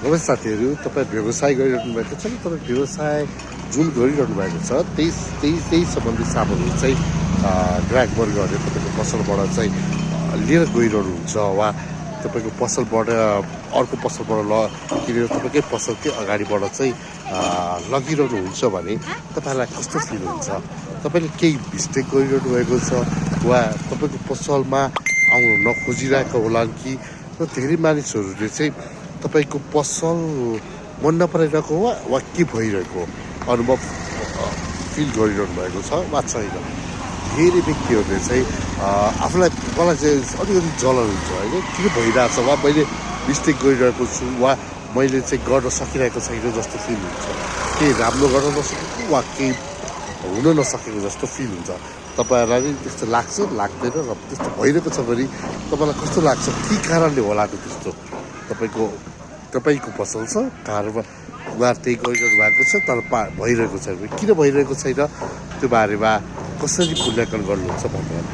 नमस्ते साथीहरू, तपाईँ व्यवसाय गरिरहनु भएको छ। तपाईँ व्यवसाय जुन गरिरहनु भएको छ त्यही सम्बन्धी सामग्री चाहिँ ग्राहक वर्गहरूले तपाईँको पसलबाट चाहिँ लिएर गइरहनुहुन्छ वा तपाईँको पसलबाट अर्को पसलबाट किनेर तपाईँकै पसलकै अगाडिबाट चाहिँ लगिरहनुहुन्छ भने तपाईँलाई कस्तो फिल हुन्छ? तपाईँले केही मिस्टेक गरिरहनु भएको छ वा तपाईँको पसलमा आउनु नखोजिरहेको होला कि धेरै मानिसहरूले चाहिँ तपाईँको पसल मन नपराइरहेको वा के भइरहेको अनुभव फिल गरिरहनु भएको छ वा छैन? धेरै व्यक्तिहरूले चाहिँ मलाई चाहिँ अलिकति जलन हुन्छ होइन, के भइरहेछ वा मैले मिस्टेक गरिरहेको छु वा मैले चाहिँ गर्न सकिरहेको छैन जस्तो फिल हुन्छ। केही राम्रो गर्न नसकेको वा केही हुन नसकेको जस्तो फिल हुन्छ। तपाईँहरूलाई नि त्यस्तो लाग्छ लाग्दैन? र त्यस्तो भइरहेको छ भने तपाईँलाई कस्तो लाग्छ? के कारणले होला त त्यस्तो? तपाईँको पसल छ, कारोबार उहाँहरू त्यही गरिरहनु भएको छ तर भइरहेको छैन, किन भइरहेको छैन त्यो बारेमा कसरी मूल्याङ्कन गर्नुहुन्छ भनेर